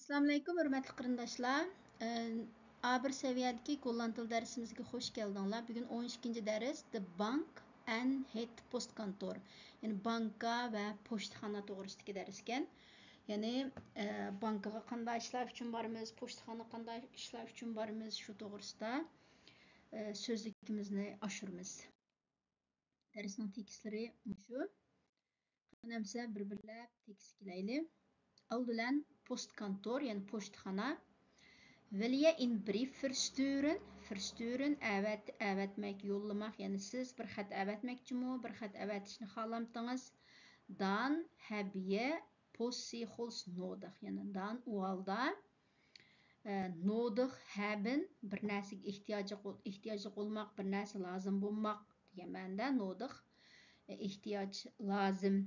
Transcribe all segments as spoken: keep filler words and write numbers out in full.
ئەسسالامۇئەلەيكۇم، ھۆرمەتلىك قېرىنداشلار. ئە، ئا بىر سەۋىيەدىكى گوللاند تىل دەرسىمىزگە خوش كەلدىڭلار. بۈگۈن ئون ئىككىنچى دەرس، دە بانك ئەن ھېت پوستكانتور. يەنى بانكا ۋە پوچتىخانا توغرىسىدىكى دەرس ئىكەن. يەنى، ئە، بانكىغا قانداق ئىشلار ئۈچۈن بارىمىز، پوچتىخانىغا قانداق ئىشلار ئۈچۈن بارىمىز، شۇ توغرىسىدا، ئە، سۆزلۈكىمىزنى ئاشۇرىمىز. دەرسنىڭ تېكىستلىرى مۇشۇ. قېنى ئەمسە بىر-بىرلەپ تېكىستكە كېلەيلى. ئالدى بىلەن پوستكانتور، يەنى پوچتىخانا. Vil je en brief versturen، versturen ئەۋەت-، ئەۋەتمەك، يوللىماق، يەنى سىز بىر خەت ئەۋەتمەكچىمۇ، بىر خەت ئەۋەتىشنى خالامتىڭىز؟ Dan heb je postzegels nodig، يەنى dan ئۇ ھالدا، ئە، nodig hebben، بىر نەرسىگە ئېھتىياجلىق بول-، ئېھتىياجلىق بولماق، بىر نەرسە لازىم بولماق دېگەن مەنىدە nodig، ئە، ئېھتىياج، لازىم.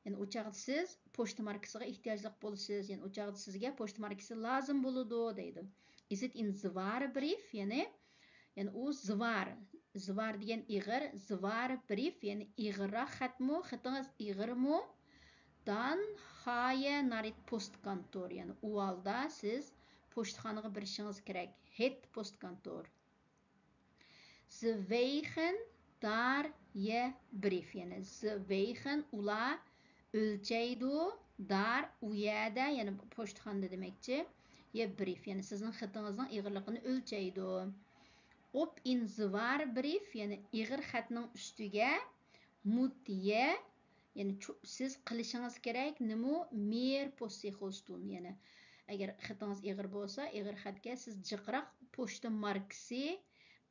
يەنى ئۇ چاغدا سىز پوچتا ماركىسىغا ئېھتىياجلىق بولىسىز، يەنى ئۇ چاغدا سىزگە پوچتا ماركىسى لازىم بولىدۇ دەيدۇ. Is het een zware brief؟ يەنى، يەنى ئۇ زىۋار، زىۋار دېگەن ئېغىر، zware brief، يەنى ئېغىرراق خەتمۇ؟ خېتىڭىز ئېغىرمۇ؟ Dan ga je naar het postkantoor، يەنى ئۇ ھالدا سىز پوچتىخانىغا بېرىشىڭىز كېرەك. Het postkantoor. Ze wegen daar je brief، يەنى ze wegen ئۇلار ئۆلچەيدۇ، daar ئۇ يەردە، يەنى پوچتىخانىدا دېمەكچى، je brief، يەنى سىزنىڭ خېتىڭىزنىڭ ئېغىرلىقىنى ئۆلچەيدۇ. Op een zware brief، يەنى ئېغىر خەتنىڭ ئۈستىگە، moet je، يەنى چو-، سىز قىلىشىڭىز كېرەك، نېمە؟ Meer postzegels doen، يەنى ئەگەر خېتىڭىز ئېغىر بولسا، ئېغىر خەتكە سىز جىقراق پوچتا ماركىسى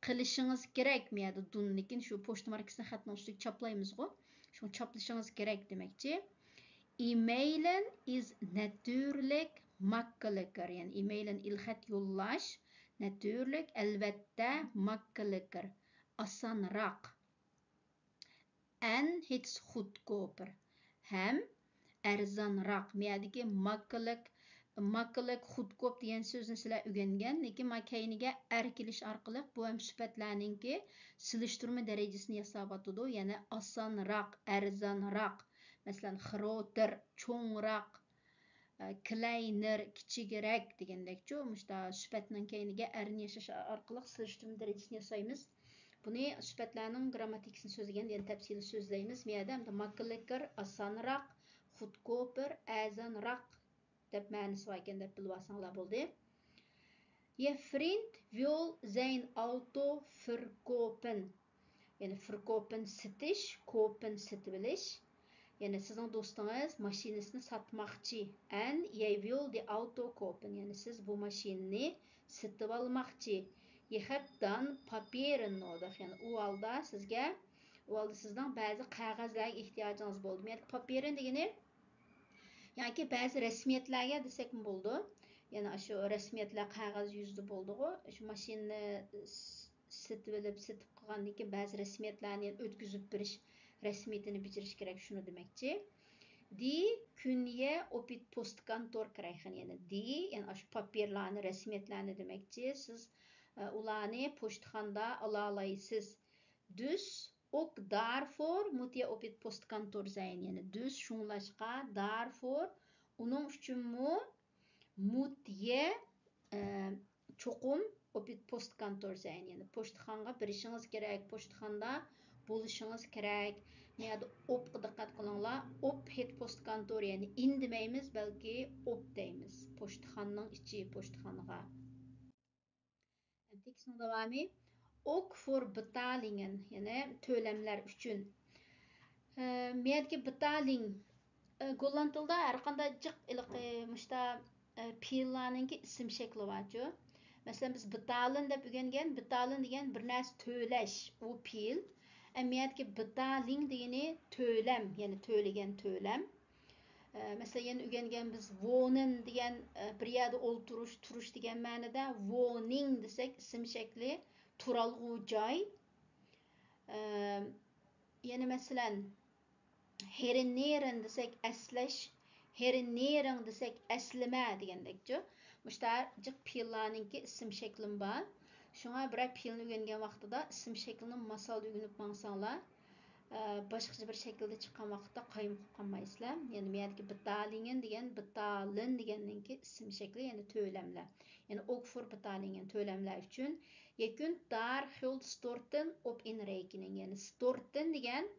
قىلىشىڭىز كېرەك. مۇ يەردە doen، لېكىن شۇ پوچتا ماركىسىنى خەتنىڭ ئۈستىگە چاپلايمىزغۇ، شۇڭا چاپلىشىڭىز كېرەك دېمەكچى. E-mailen is natuurlijk makkelijker، يەنى ئىمەيلىن، ئېلخەت يوللاش، natuurlijk ئەلۋەتتە، makkelijker ئاسانراق. En het is goedkoper ھەم ئەرزانراق. مۇ يەردىكى ماككىلىك، ماككىلىك، خۇدكوپ دېگەن سۆزنى سىلەر ئۆگەنگەن، لېكىن ما كەينىگە ئەر كېلىش ئارقىلىق بۇ ھەم سۈپەتلەرنىڭكى سېلىشتۇرما دەرىجىسىنى ياساۋاتىدۇ. يەنى ئاسانراق، ئەرزانراق، مەسىلەن، خروتېر، چوڭراق، ئە، كلەينېر، كىچىكرەك دېگەندەكچۇ، مۇشتا سۈپەتنىڭ كەينىگە ئەرنى ياساش ئارقىلىق سېلىشتۇرما دەرىجىسىنى ياسايمىز. بۇنى سۈپەتلەرنىڭ گرامماتىكىسىنى سۆزلىگەندە يەنە تەپسىلىي سۆزلەيمىز. مۇ يەردە ئەمدى ماكلىكېر، ئاسانراق، خۇدكوپېر، ئەرزانراق دەپ مەنىسى بار ئىكەن دەپ بىلىۋالساڭلار بولدى. Je vriend wil zijn auto verkopen. يەنى verkopen سېتىش، kopen سېتىۋېلىش. يەنى سىزنىڭ دوستىڭىز ماشىنىسىنى ساتماقچى. En jij wil de auto kopen. يەنى سىز بۇ ماشىنىنى سېتىۋالماقچى. Je hebt dan papieren nodig. يەنى ئۇ ھالدا سىزگە، ئۇ ھالدا سىزنىڭ بەزى قەغەزلەرگە ئېھتىياجىڭىز بولدى. مۇ يەردىكى papieren دېگىنى ياكى بەزى رەسمىيەتلەرگە دېسەكمۇ بولىدۇ. يەنى ئاشۇ رەسمىيەتلەر قەغەز يۈزىدە بولىدىغۇ. شۇ ماشىنىنى س-، سېتىۋېلىپ، سېتىپ قىلغاندىن كېيىن بەزى رەسمىيەتلەرنى يەنە ئۆتكۈزۈپ بېرىش رەسمىيىتىنى بېجىرىش كېرەك، شۇنى دېمەكچى. Die kun je op het postkantoor krijgen. يەنى die، يەنى ئاشۇ پاپىرلارنى، رەسمىيەتلەرنى دېمەكچى. سىز، ئە، ئۇلارنى پوچتىخانىدا ئالالايسىز. Dus ook daarvoor moet je op het postkantoor zijn. يەنى dus، شۇڭلاشقا، daarvoor، ئۇنىڭ ئۈچۈنمۇ، moet je، ئە، چوقۇم op het postkantoor zijn، يەنى پوچتىخانىغا بېرىشىڭىز كېرەك، پوچتىخانىدا بولۇشىڭىز كېرەك. مۇ يەردە op قا دىققەت قىلىڭلار. Op het postkantoor، يەنى in دېمەيمىز، بەلكى op دەيمىز. پوچتىخانىنىڭ ئىچى، پوچتىخانىغا. تېكىستنىڭ داۋامى. Ook voor betalingen، يەنى تۆلەملەر ئۈچۈن. ئە، مۇ يەردىكى betaling، ئە، گوللاند تىلىدا ھەر قانداق جىق ھېلىقى مۇشتا، ئە، پېئىللارنىڭكى ئىسىم شەكلى بارچۇ. مەسىلەن، بىز betalen دەپ ئۆگەنگەن، betalen دېگەن بىر نەرسە تۆلەش، ئۇ پېئىل. ئە، مۇ يەردىكى betaling دېگىنى تۆلەم، يەنى تۆلىگەن تۆلەم. ئە، مەسىلەن، يەنە ئۆگەنگەن بىز wonen دېگەن، ئە، بىر يەردە ئولتۇرۇش، تۇرۇش دېگەن مەنىدە. Woning دېسەك، ئىسىم شەكلى، تۇرالغۇ جاي. ئە، يەنە مەسىلەن، herinneren دېسەك، ئەسلەش، herinnering دېسەك، ئەسلىمە دېگەندەكچۇ. مۇشۇنداق جىق پېئىللارنىڭكى ئىسىم شەكلىمۇ بار. شۇڭا بىرەر پېئىلنى ئۆگەنگەن ۋاقتىدا ئىسىم شەكلىنى ماسالدا ئۆگىنىپ ماڭساڭلار، ئە، باشقىچە بىر شەكىلدە چىققان ۋاقىتتا قايىل بولۇپ قالمايسىلەر. يەنى بۇ يەردىكى بېتالىنگېن دېگەن بېتالىن دېگەننىڭكى ئىسىم شەكلى، يەنى تۆلەملەر. يەنى ئوك فور بېتالىنگېن تۆلەملەر ئۈچۈن. يەكۈن دار خۇلد ستورتىن ئوپ ئىن رەيكىنىڭ. يەنى ستورتىن دېگەن،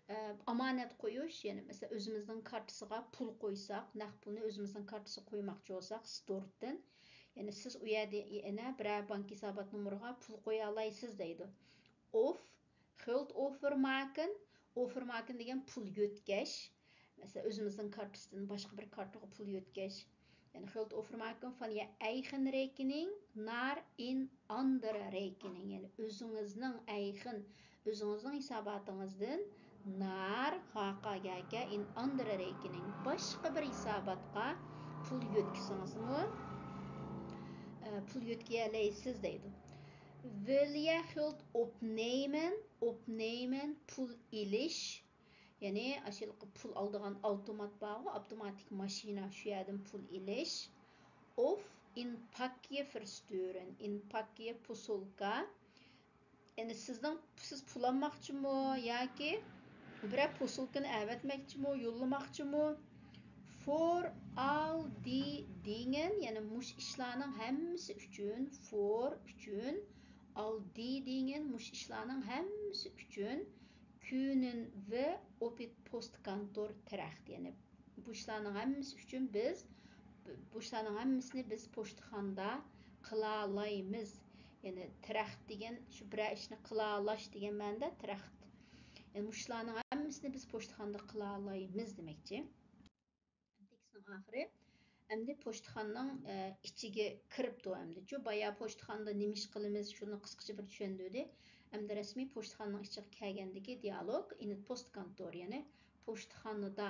ئە، ئامانەت قويۇش. يەنى مەسىلەن، ئۆزىمىزنىڭ كارتىسىغا پۇل قويساق، نەق پۇلنى ئۆزىمىزنىڭ كارتىسىغا قويماقچى بولساق، ستورتىن. يەنى سىز ئۇ يەردە يەنە بىرەر بانك ھېسابات نومۇرىغا پۇل قويالايسىز دەيدۇ. ئوف خۇلد ئوفېر ماكىن. ئوفېر ماكىن دېگەن پۇل يۆتكەش. مەسىلەن، ئۆزىمىزنىڭ كارتىسىدىن باشقا بىر كارتىغا پۇل يۆتكەش. يەنى خۇلد ئوفېر ماكىن فان يە ئەيخېن رەيكىنىڭ نار ئىن ئاندېرە رەيكىنىڭ. يەنى ئۆزىڭىزنىڭ ئەيخېن، ئۆزىڭىزنىڭ ھېساباتىڭىزدىن نار ھاقا گەكە ئىن ئاندېرە رەيكىنىڭ، باشقا بىر ھېساباتقا پۇل يۆتكىسىڭىزمۇ، ئە، پۇل يۆتكىيەلەيسىز دەيدۇ. ۋىل يە خۇلد ئوپنەيمەن، ئوپنەيمەن پۇل ئېلىش. يەنى ئاشۇ پۇل ئالىدىغان ئاپتومات بارغۇ، ئاپتوماتىك ماشىنا، شۇ يەردىن پۇل ئېلىش. ئوف ئىن پاكيە فىرستۈرن، ئىن پاكيە پوسۇلكا. يەنى سىزنىڭ، سىز پۇل ئالماقچىمۇ ياكى بىرەر پوسۇلكىنى ئەۋەتمەكچىمۇ، يوللىماقچىمۇ؟ فور ئال دى دىنگېن، يەنى مۇشۇ ئىشلارنىڭ ھەممىسى ئۈچۈن، فور ئۈچۈن، ئال دى دىنگېن، مۇشۇ ئىشلارنىڭ ھەممىسى ئۈچۈن، كۈنىن ۋە ئوپىت پوست كانتور تىرەخت، يەنى بۇ ئىشلارنىڭ ھەممىسى ئۈچۈن بىز، بۇ ئىشلارنىڭ ھەممىسىنى بىز پوچتىخانىدا قىلالايمىز. يەنى تىرەخت دېگەن شۇ بىرەر ئىشنى قىلالاش دېگەن مەنىدە تىرەخت. يەنى مۇشۇلارنىڭ ھەممىسىنى بىز پوچتىخانىدا قىلالايمىز دېمەكچى. تېكىستنىڭ ئاخىرى. ئەمدى پوچتىخانىنىڭ، ئە، ئىچىگە كىرىپتۇ ئەمدىچۇ. بايا پوچتىخانىدا نېمە ئىش قىلىمىز، شۇنى قىسقىچە بىر چۈشەندۈردى. ئەمدى رەسمىي پوچتىخانىنىڭ ئىچىگە كەلگەندىكى دىئالوگ، ئىنىت پوست كانتور، يەنى پوچتىخانىدا.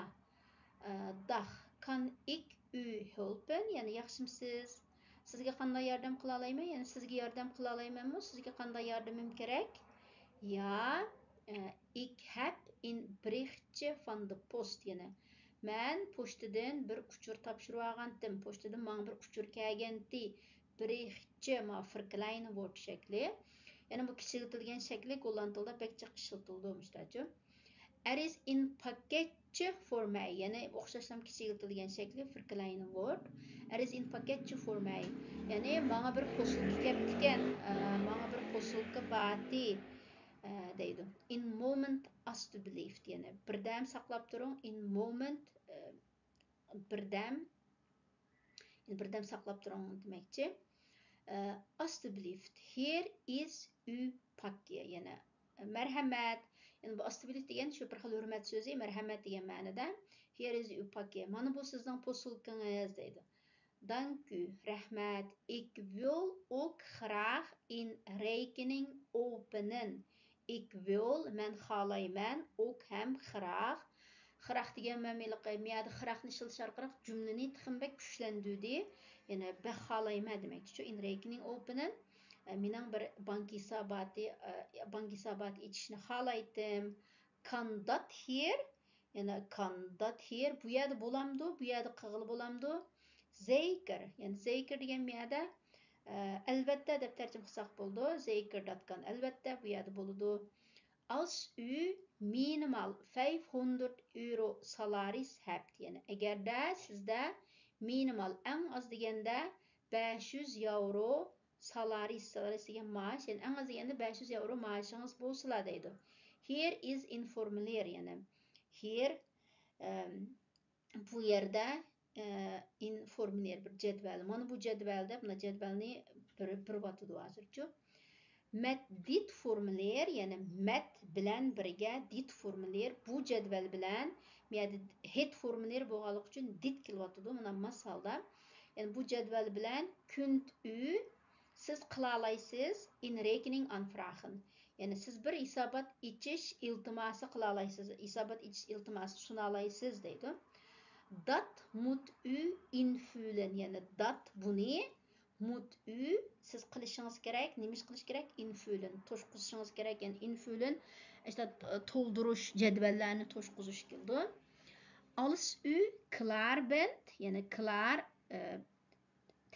ئە، داخ كان ئىك ئۈ ھۆلپەن، يەنى ياخشىمسىز؟ سىزگە قانداق ياردەم قىلالايمەن؟ يەنى سىزگە ياردەم قىلالايمەنمۇ؟ سىزگە قانداق ياردىمىم كېرەك؟ يا، ئە، ئىك ھەپ ئىن برىختچە فان دە پوست، يەنى مەن پوچتىدىن بىر ئۇچۇر تاپشۇرۇۋالغانتىم، پوچتىدىن ماڭا بىر ئۇچۇر كەلگەنتى، برىختچە، ما فىركلاينى ۋورت شەكلى. يەنى بۇ كىچىكلىتىلگەن شەكلى گوللاند تىلىدا بەك جىق ئىشلىتىلىدۇ مۇشۇنداچۇ. ئەر ئىز ئىن پاككەتچە فور مەي، يەنى ئوخشاشلا كىچىكلىتىلگەن شەكلى فىركلاينى ۋورت. ئەر ئىز ئىن پاككەتچە فور مەي، يەنى ماڭا بىر پوسۇلكا كەپتىكەن، ئە، ماڭا بىر پوسۇلكا باتى، ئە، دەيدۇ. ئىن مومېنت ئاستۇبلىفت، يەنى بىردەم ساقلاپ تۇرۇڭ. ئىن مومېنت، ئە، بىردەم، يەنى بىردەم ساقلاپ تۇرۇڭ دېمەكچى. ئە، ئاستۇبلىفت، ھېر ئىز ئۈ پاككە، يەنى مەرھەمەت. يەنى بۇ ئاستۇبلىفت دېگەن شۇ بىر خىل ھۆرمەت سۆزى، مەرھەمەت دېگەن مەنىدە. ھېر ئىز ئۈ پاككە، مانا بۇ سىزنىڭ پوسۇلكىڭىز دەيدۇ. دانكۈ، رەھمەت. ئىك ۋىل ئوك خراخ ئىن رەيكىنىڭ ئوپىنىن. ئىك ۋىل، مەن خالايمەن، ئوك ھەم خراخ. خراخ دېگەن مەن مۇيەردە خراخنى ئىشلىتىش ئارقىلىق جۈملىنى تېخىمۇ بەك كۈچلەندۈردى. يەنى بەك خالايمەن دېمەكچىچۇ. ئىن رەيكىنىڭ ئوپىنىن، مېنىڭ بىر بانك ھېساباتى، بانك ھېساباتى ئېچىشنى خالايتتىم. كان دات ھېر، يەنى كان دات ھېر، بۇ يەردە بولامدۇ، بۇ يەردە قىلغىلى بولامدۇ؟ زېيكىر، يەنى زېيكىر دېگەن بۇ يەردە، ئە، ئەلۋەتتە دەپ تەرجىمە قىلساق بولىدۇ. زېيكىر دات كان، ئەلۋەتتە بۇ يەردە بولىدۇ. ئاس ئۈ مىنىمال فەيف ھۇندرت ئېۋرو سالارىس ھەپت، يەنى ئەگەردە سىزدە مىنىمال، ئەڭ ئاز دېگەندە بەش يۈز ياۋرو سالارىس، سالارىس دېگەن مائاش، يەنى ئەڭ ئاز دېگەندە بەش يۈز ياۋرو مائاشىڭىز بولسىلا دەيدۇ. ھېر ئىز ئىن فورمۇلېر، يەنى ھېر، ئەم، بۇ يەردە، ئە، ئىن فورمۇلېر بىر جەدۋەل. مانا بۇ جەدۋەل دەپ، مانا جەدۋەلنى بېرىپ، بېرىۋاتىدۇ ھازىرچۇ. مەت دىت فورمۇلېر، يەنى مەت بىلەن بىرگە دىت فورمۇلېر، بۇ جەدۋەل بىلەن، بۇ يەردە ھېت فورمۇلېر بولغانلىقى ئۈچۈن دىت كېلىۋاتىدۇ، مانا ماس ھالدا. يەنى بۇ جەدۋەل بىلەن كۈنت ئۈ، سىز قىلالايسىز، ئىن رېكنىڭ ئانفراخن. يەنى سىز بىر ھېسابات ئېچىش ئىلتىماسى قىلالايسىز، ھېسابات ئېچىش ئىلتىماسى سۇنالايسىز دەيدۇ. دات مۇت ئۈ ئىنفۈلن، يەنى دات بۇنى، مۇت ئۈ سىز قىلىشىڭىز كېرەك. نېمە ئىش قىلىش كېرەك؟ ئىنفۈلن توشقۇزۇشىڭىز كېرەك. يەنى ئىنفۈلن ئىشتە تولدۇرۇش، جەدۋەللەرنى توشقۇزۇش كېلىدۇ. ئالىس ئۈ كلار بەنت، يەنى كلار، ئە،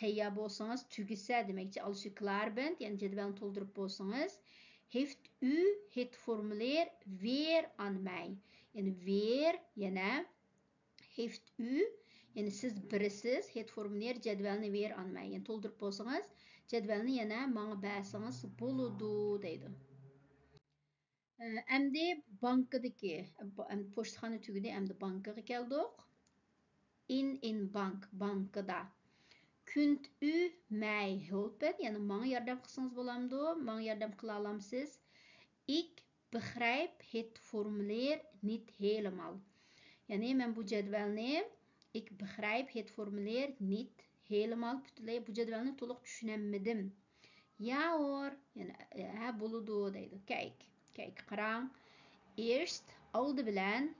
تەييار بولسىڭىز، تۈگىسە دېمەكچى، ئالىس ئۈ كلار بەنت، يەنى جەدۋەلنى تولدۇرۇپ بولسىڭىز. Heft u het formulier weer aan mij. يەنى weer يەنە heft u، يەنى سىز بېرىسىز، het formulier جەدۋەلنى weer aan mij، يەنى تولدۇرۇپ بولسىڭىز، جەدۋەلنى يەنە ماڭا بەرسىڭىز بولىدۇ دەيدۇ. ئەمدى بانكىدىكى، ئەمدى پوچتىخانا تۈگىدى، ئەمدى بانكىغا كەلدۇق. In een bank، بانكىدا. Kunt u mij helpen، يەنى ماڭا ياردەم قىلسىڭىز بولامدۇ؟ ماڭا ياردەم قىلالامسىز؟ Ik begrijp het formulier niet helemaal. يەنى مەن بۇ جەدۋەلنى، ik begrijp het formulier niet helemaal، پۈتۈنلەي بۇ جەدۋەلنى تولۇق چۈشىنەلمىدىم. Ja hoor، يەنى ھە، بولىدۇ دەيدۇ. Kijk، kijk، قاراڭ. Eerst، ئالدى بىلەن،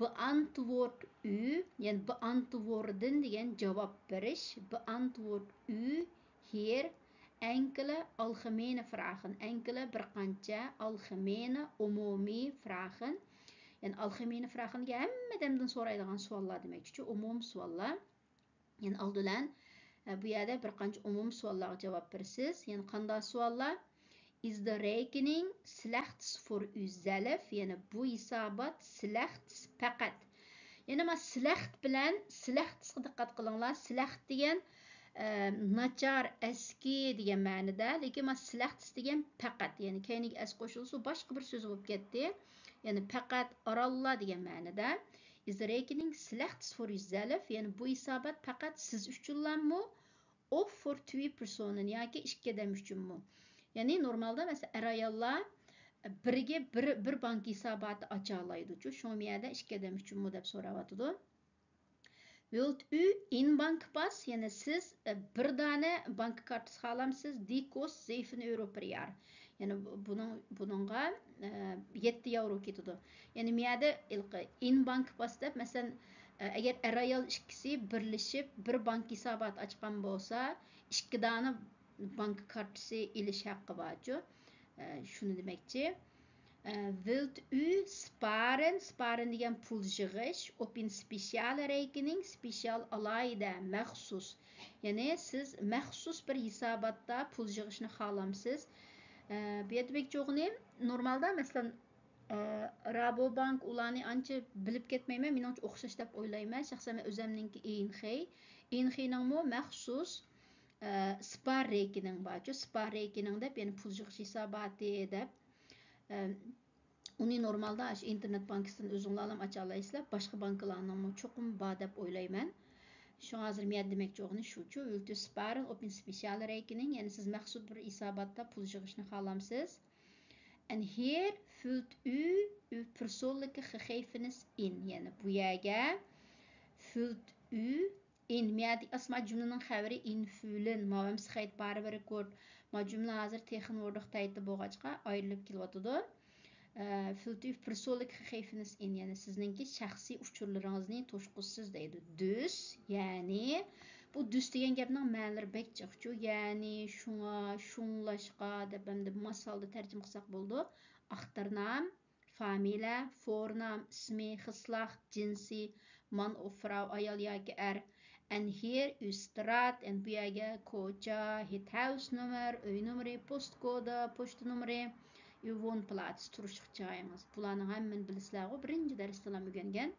beantwoord u، يەنى beantwoorden دېگەن جاۋاب بېرىش، beantwoord u hier enkele algemene vragen، enkele بىر قانچە، algemene ئومۇمىي vragen، يەنى algemene vragen دېگەن ھەممە ئادەمدىن سورايدىغان سوئاللار دېمەكچىچۇ، ئومۇمىي سوئاللار. يەنى ئالدى بىلەن، ئە، بۇ يەردە بىر قانچە ئومۇمىي سوئاللارغا جاۋاب بېرىسىز. يەنى قانداق سوئاللار؟ Is de rekening slechts voor uzelf؟ يەنى بۇ ھېسابات slechts پەقەت. يەنى ما slecht بىلەن slechtسقا دىققەت قىلىڭلار. Slecht دېگەن، ئە، ناچار، ئەسكى دېگەن مەنىدە. لېكىن ما slechts دېگەن پەقەت. يەنى كەينىگە ئەس قوشۇلسا باشقا بىر سۆز بولۇپ كەتتى. يەنى پەقەت ئارانلا دېگەن مەنىدە. Is de rekening slechts voor uzelf؟ يەنى بۇ ھېسابات پەقەت سىز ئۈچۈنلامۇ؟ Of voor twee personen، ياكى ئىككى ئادەم ئۈچۈنمۇ؟ يەنى نورمالدا مەسىلەن ئەر-ئاياللار بىرگە بىر، بىر بانك ھېساباتى ئاچالايدۇچۇ، شۇڭا بۇ يەردە ئىككى ئادەم ئۈچۈنمۇ دەپ سوراۋاتىدۇ. Wilt u één bankpas؟ يەنى سىز، ئە، بىر دانە بانكا كارتىسى خالامسىز؟ Die kost zeven euro per jaar. يەنى بۇ-، بۇنىڭ، بۇنىڭغا، ئە، يەتتە ياۋرو كېتىدۇ. يەنى مۇ يەردە ھېلىقى in bankpas دەپ، مەسىلەن، ئە، ئەگەر ئەر-ئايال ئىككىسى بىرلىشىپ بىر بانكا ھېسابات ئاچقان بولسا، ئىككى دانە بانكا كارتىسى ئېلىش ھەققى بارچۇ. ئە، شۇنى دېمەكچى. ئە، Wilt u sparen؟ Sparen دېگەن پۇل يىغىش. Op een speciale rekening، سپېسىيال، ئالاھىدە، مەخسۇس. يەنى سىز مەخسۇس بىر ھېساباتتا پۇل يىغىشنى خالامسىز؟ ئە، بۇ يەردە دېمەكچى بولغىنىم، نورمالدا مەسىلەن، ئە، رابوبانك ئۇلارنى ئانچە بىلىپ كەتمەيمەن، مېنىڭچە ئوخشاش دەپ ئويلايمەن. شەخسەن مەن ئۆزەمنىڭكى ئىنخېي. ئىنخېينىڭمۇ مەخسۇس، ئە، سپار رېكېنىڭ بارچۇ، سپار رېكېنىڭ دەپ، يەنى پۇل يىغىش ھېساباتى دەپ. ئە، ئۇنى نورمالدا ئاشۇ ئىنتېرنېت بانكىسىدىن ئۆزۈڭلارلا ئاچالايسىلەر، باشقا بانكىلارنىڭمۇ چوقۇم بار دەپ ئويلايمەن. شۇڭا ھازىر مەن دېمەكچى بولغىنى شۇچۇ، Wilt u sparen op een speciale rekening، يەنى سىز مەخسۇس بىر ھېساباتتا پۇل يىغىشنى خالامسىز؟ En hier vult u uw persoonlijke gegevens in. يەنى بۇ يەرگە vult u in. مۇ يەردە ئاسما جۈملىنىڭ خەۋىرى invullen. ما ۋەمسى خەيت بارى بىر كورت. ما جۈملە ھازىر تېخىن ۋوردۇق تەيتتە بولغاچقا ئايرىلىپ كېلىۋاتىدۇ. ئە، vult u persoonlijke gegevens in. يەنى سىزنىڭكى شەخسىي ئۇچۇرلىرىڭىزنى توشقۇزسىز دەيدۇ. Dus، يەنى، بۇ dus دېگەن گەپنىڭ مەنىلىرى بەك جىقچۇ. يەنى، شۇڭا، شۇڭلاشقا دەپ ھەمدە ماس ھالدا تەرجىمە قىلساق بولىدۇ. Achternaam، فامىلە، Voornaam، ئىسمى، geslacht، جىنسى، man of vrouw، ئايال ياكى ئەر، en hier uw straat، ئەن بۇ يەرگە كوچا، het huisnummer، ئۆي نومۇرى، postcode، پوچتا نومۇرى، uw woonplaats، تۇرۇشلۇق جايىڭىز. بۇلارنىڭ ھەممىنى بىلىسىلەرغۇ، بىرىنچى دەرستىلا ئۆگەنگەن.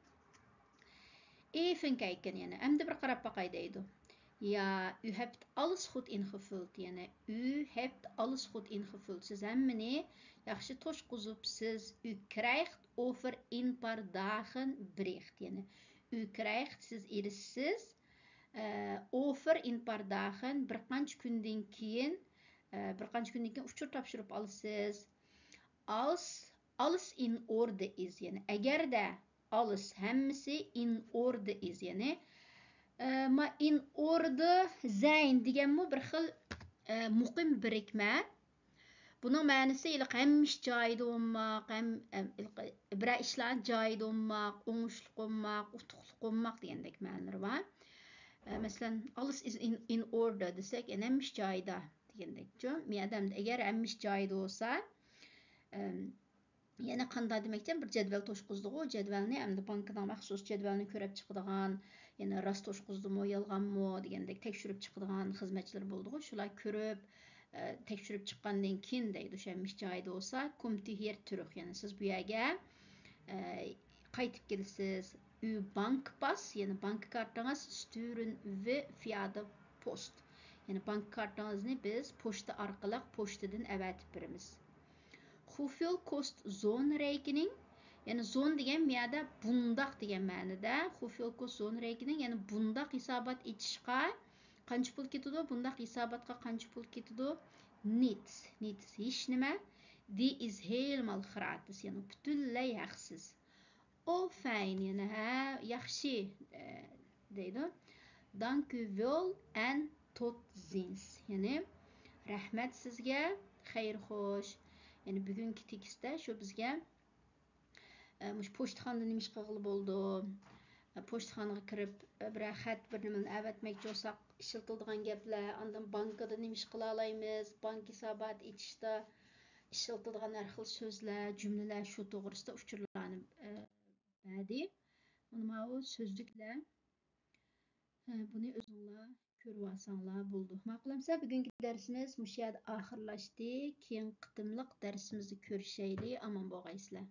Even kijken يەنە، ئەمدى بىر قاراپ باقاي دەيدۇ. Ja, u hebt alles goed ingevuld، يەنى u hebt alles goed ingevuld. سىز ھەممىنى ياخشى توشقۇزۇپسىز. U krijgt over een paar dagen bericht، يەنى u krijgt، سىز ئېرىشىسىز. ئە، over een paar dagen، بىر قانچە كۈندىن كېيىن، ئە، بىر قانچە كۈندىن كېيىن ئۇچۇر تاپشۇرۇپ ئالىسىز. Als alles in orde is، يەنى ئەگەردە alles، ھەممىسى in orde is، يەنى، ئە، ما in orde zijn دېگەنمۇ بىر خىل، ئە، مۇقىم بىرىكمە. بۇنىڭ مەنىسى ھېلىقى ھەممە ئىش جايىدا بولماق، ھەم، ھەم ھېلىقى بىرەر ئىشلار جايىدا بولماق، ئوڭۇشلۇق بولماق، ئۇتۇقلۇق بولماق دېگەندەك مەنىلىرى بار. ئە، مەسىلەن، all is in, in order دېسەك، يەنى ھەممە ئىش جايىدا دېگەندەكچۇ. مەيەردە ئەگەر ھەممە ئىش جايىدا بولسا، ئەم، يەنە قانداق دېمەكچى، بىر جەدۋەل توشقۇزدىغۇ، جەدۋەلنى ئەمدى بانكىنىڭ مەخسۇس جەدۋەلنى كۆرۈپ چىقىدىغان، يەنە راست توشقۇزدىمۇ، يالغانمۇ دېگەندەك تەكشۈرۈپ چىقىدىغان خىزمەتچىلىرى بولىدىغۇ، شۇلار كۆرۈپ، ئە، تەكشۈرۈپ چىققاندىن كېيىن دەيدۇ، شۇ ھەممە ئىش جايىدا بولسا، كومتى ھېر تۈرۈخ، يەنى سىز بۇ يەرگە، ئە، قايتىپ كېلىسىز. ئۇ بانك پاس، يەنى بانك كارتىڭىز ستۇرېن ۋى فىيادە پوست. يەنى بانك كارتىڭىزنى بىز پوچتا ئارقىلىق پوچتىدىن ئەۋەتىپ بېرىمىز. خۇفېل كوست زون رەيكىنىڭ، يەنى زون دېگەن بۇ يەردە بۇنداق دېگەن مەنىدە. خۇفېل كوست زون رەيكىنىڭ، يەنى بۇنداق ھېسابات ئېچىشقا قانچە پۇل كېتىدۇ؟ بۇنداق ھېساباتقا قانچە پۇل كېتىدۇ؟ نىتس، نىتس ھېچ نېمە. دى ئىز ھېيل مال خراتىس، يەنى پۈتۈنلەي ھەقسىز. ئو فەين، يەنى ھە، ياخشى، ئە، دەيدۇ. دانكۈ ۋۆل ئەن توت زىنس، يەنى رەھمەت سىزگە، خەير خوش. يەنى بۈگۈنكى تېكىستتە شۇ بىزگە ئە، مۇشۇ پوچتىخانىدا نېمە ئىش قىلغىلى بولىدۇ؟ ئە، پوچتىخانىغا كىرىپ، ئە، بىرەر خەت، بىر نېمىنى ئەۋەتمەكچى بولساق ئىشلىتىلىدىغان گەپلەر، ئاندىن بانكىدا نېمە ئىش قىلالايمىز؟ بانك ھېساباتى ئېچىشتا ئىشلىتىدىغان ھەر خىل سۆزلەر، جۈملىلەر، شۇ توغرىسىدا ئۇچۇرلارنى، ئە، بەردى. مانا ماۋۇ سۆزلۈكلەر. ھە، بۇنى ئۆزۈڭلار كۆرۈۋالساڭلار بولىدۇ. ماقۇل ئەمسە، بۈگۈنكى دەرسىمىز مۇشۇ يەردە ئاخىرلاشتى. كېيىنكى قېتىملىق دەرسىمىزدە كۆرۈشەيلى. ئامان بولغايسىلەر.